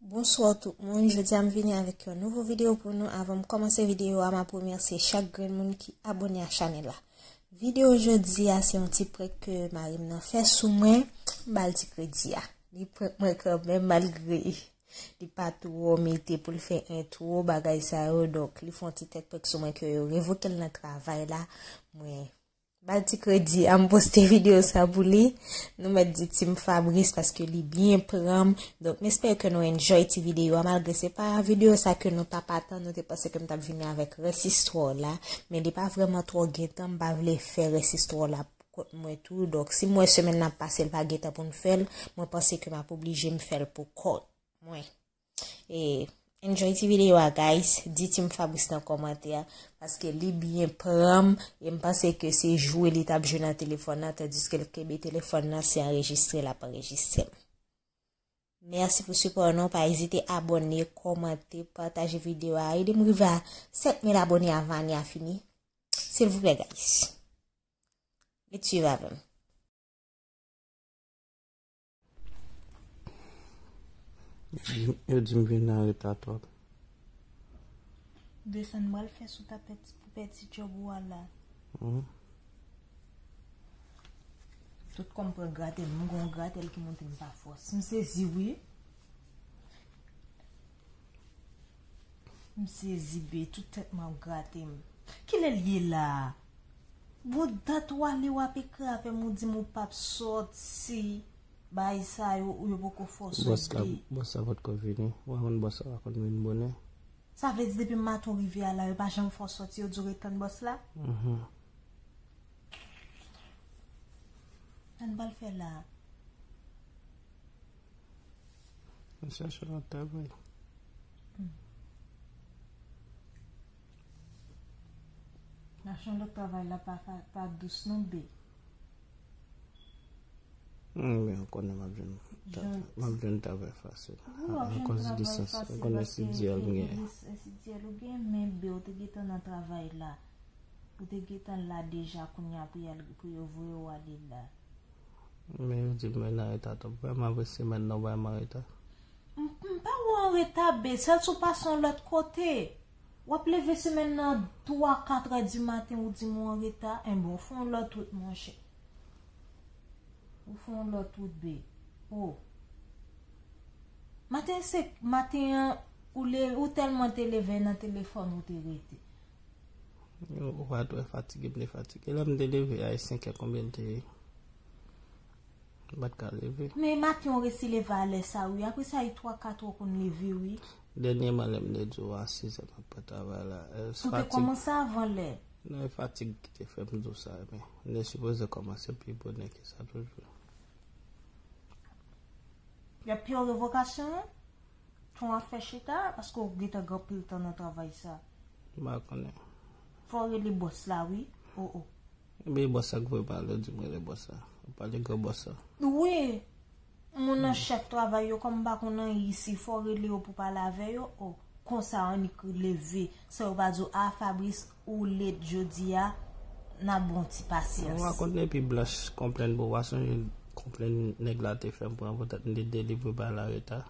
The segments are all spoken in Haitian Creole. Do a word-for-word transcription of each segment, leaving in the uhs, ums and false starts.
Bonswa tout moun, jodi a m vini avèk yon nouvo videyo pou nou. Avan m kòmanse videyo a, m ap remèsye chak grenn moun ki abòne a chanèl la. Videyo jodi a se yon ti prank ke mari m nan fè sou mwen, m ba l ti kredi a. Li prank mwen kanmenm malgre li pa twò mete pou l fè entwo bagay sa yo, donk li fè yon ti tèt prank sou mwen ke yo revoke l nan travay la. Mwen ba l ti kredi a, m poste videyo sa pou li. Nou mèt di Team Fabrice paske li byen pran m. Donk, m espere ke nou enjoy ti videyo a, malgre se pa videyo sa ke nou t ap atann, nou te panse ke m t ap vini avèk rès istwa la, men li pa vrèman twò gentan, m pa vle fè rès istwa la kont mwen tou. Donk, si m wè semèn nan ap pase, l pa gentan pou n fè l, mwen panse ke m ap oblije m fè l pou kont mwen. E, enjoy ti videyo a, guys. Di Team Fabrice nan kòmantè a, paske li byen pran m, e m panse ke se jwe li t ap jwe nan telefòn nan, tandiske l kenbe telefòn nan, se anrejistre l ap anrejistre m. Mèsi pou sipò nou, pa ezite abòne, kòmante, pataje videyo a, ede m rive a sèt mil abòne avan ane a fini. Silvouplè, guys. Ret swiv avè m. Yo di m vin an reta twòp. Desann m pral fè sou tapèt pou pèdi djòb ou a la. Mhm. Tout kò m pran gratèl, m gon gratèl ki monte m pa fòs. M sezi wi. M sezi be, tout tèt mwen ap grate m. Kilè l ye la a? Bon, dat w ale w ap ekri avè m, ou di m ou p ap sòti. Bagay sa yo, yo poko fè w sòti. Bòs la, bòs la potko vini. Ou pa konn bòs la pa konn vin bonè. Sa vle di depi maten w rive a la, yo pa janm fè w sòti, yo di w ret tann bòs la? Mhm. Sa n pral fè la a? Mwen chache lòt travay. Hmm. Mache yon lòt travay la pa, pa, pa dous non, be. Hmm, men ou konnen m ap jwenn ta-, m ap jwenn travay fasil. Wi, w ap jwenn travay fasil paske se di lis-, se di l ou gen, men be, ou te gentan nan travay la. Ou te gentan la deja, kounye a pou y al, pou yo voye w ale la. Men yo di m mwen an reta twòp. Vrèman, vre semèn nan, vrèman an reta. M, m pa wè w an reta, be. Sèl si w pase yon lòt kote. W ap leve semèn nan twa, kat è di maten, ou di m ou an reta. Enben, ou fè yon lòt wout, monchè. Ou fè yon lòt wout, be. Oh. Maten se, maten an, ou le, ou tèlman te leve nan telefòn, ou te rete. Ou pa t wè fatige m te fatige. Lè m te leve a, e senk è konbyen l te ye? M pa t ka leve. Men maten w resi leve a lè sa wi. Apre sa, e twa, kat è w konn leve wi. Dènyèman, lè m te di w a sis è m ap pran travay la. E, ou te fatig. Kòmanse avan lè. Non, e fatig ki te fè m di w sa, men m te sipoze kòmanse pi bonè ke sa toujou. Y ap peye w revokasyon an? Ton ap fè chita, paske w gentan gen anpil tan nan travay sa. M pa konnen. Fò w rele bòs la, wi. O, o. Ebyen, bòs la k voye m ale, di m rele bòs la. Ou pale gran bòs la. Wi. Moun nan chèf travay yo, kòm m pa konn anyen isi, fò w rele yo pou w pale avè yo. O, konsa, annik leve. San yo pa di w, a, Fabrice, ou late jodi a, n ap ba w ti pasyans. Ou pa konn depi Blanch konplenn pou w pa sonje konplenn nèg la te fè m pran poutèt m te delivre bagay la reta.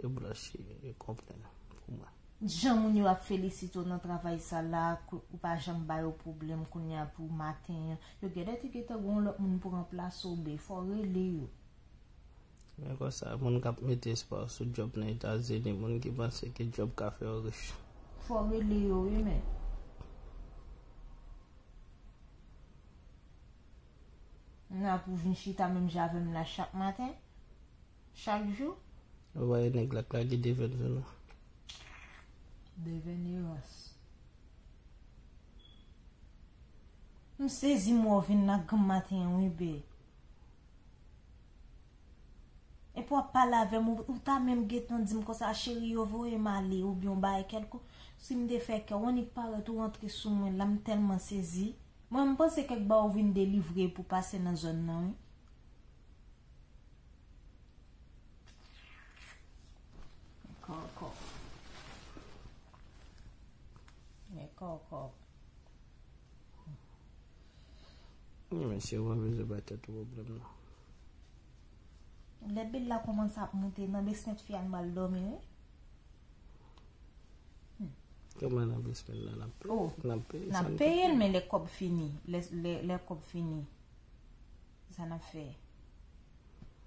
Yo blanchi, yo konprann pou mwen. Jan moun yo ap felisite w nan travay sa la, ke ou pa janm ba yo pwoblèm kounye a pou maten an. Yo genlè te gentan gen yon lòt moun pou ranplase w, be fò w rele yo. Men konsa, moun k ap mete espwa yo sou djòb nan Etazini, moun ki panse ke djòb ka fè yo rich. Fò w rele yo, wi, men. N ap ou vin chita menm jan avè m la chak maten. Chak jou? Ou pa wè nèg la k lage devenn sou nou. Devenn erans. M sezi m wè w vin nan granm maten an wi, be. Epi w ap pale avè m, ou, ou ta menm gentan di m konsa, cheri, yo voye m ale, oubyen yon bagay kèlkonk. Si m te fè kè w, annik parèt ou rantre sou mwen la, m tèlman sezi. Mwen, m panse kèk bagay ou vin delivre pou pase nan zòn nan, wi. Kòkò. Men kòkò. Wi, mesye, ou pa bezwen bay tèt ou pwoblèm, non. Lè bil la kòmanse ap moute nan basement fi a, n pral dòmi, wi. Kòman nan basement la? N ap peye? Oh, N ap peye? N ap peye l, men lè kòb fini, lè, lè, lè kòb fini, sa n ap fè?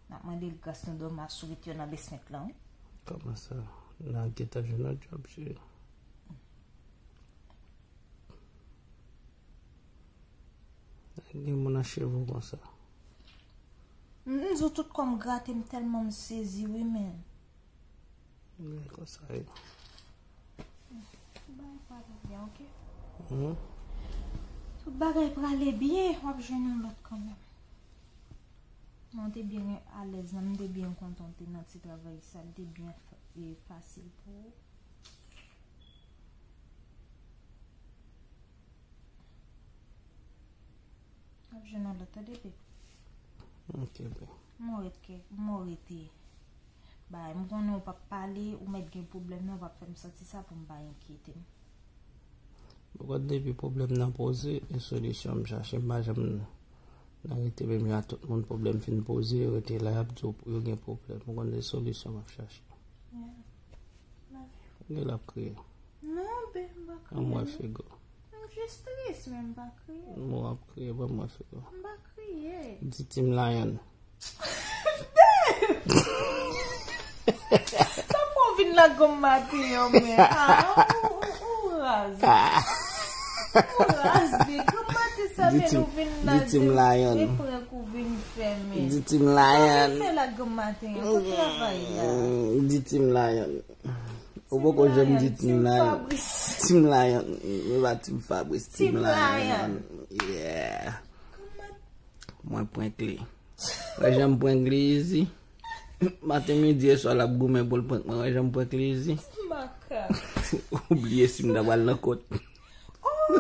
N ap mande l gras nou dòmi aswit yo nan basement la, wi. Kòman sa? N a gentan jwenn yon djòb, cheri. Gen moun nan cheve w konsa. M di w tout kò m grate, m tèlman m sezi, wi, men. Men konsa e. Tout bagay prale byen, ok? Mhm. Tout bagay prale byen, w ap jwenn yon lòt kanmenm. Non, w te byen alèz, nan, m te byen kontan w te nan ti travay sa, li te byen fa- e fasil pou ou. W ap jwenn yon lòt, tande, baby. Ok, bè. Mò ret kè, mò rete. Bay, m konnen w p ap pale, ou mèt gen pwoblèm, men w p ap fè m santi sa pou m pa enkyete m. Ou konn depi pwoblèm nan poze, e solisyon m chache. M pa janm nan rete menm jan ak tout moun, pwoblèm fin poze, yo rete la, y ap di w yo gen pwoblèm. Ou konn se solisyon m ap chache. Yeah. Love you. Gen l ap kriye. Non, baby, m pa kriye. Anmwey Non. Figo. M jis tris, men m pa kriye. Bon, w ap kriye, ban mwen Figo. M pa kriye. Di Team Lion. Sa fò vin la gòm maten an, men. Ah, ou, ou, ou raz. Ou raz, big. Gòm maten sa, Di men Team- ou vin la. di Team Lion. Gen prank ou vin fè, men. Di Team Lion. Fè la gòm maten an. Pou travay la. Mm, Di Team Lion. Ou poko janm di Team Lion. Team Lion. Mwen pa Team Fabrice. Team Lion. Yeah. Mwen prank li. Wè jan m prank li izi. Maten, midi e swa l ap goumen pou l prank mwen. Wè jan m prank li izi. Makak. Ou bliye si m ta pral nan kot. Oh,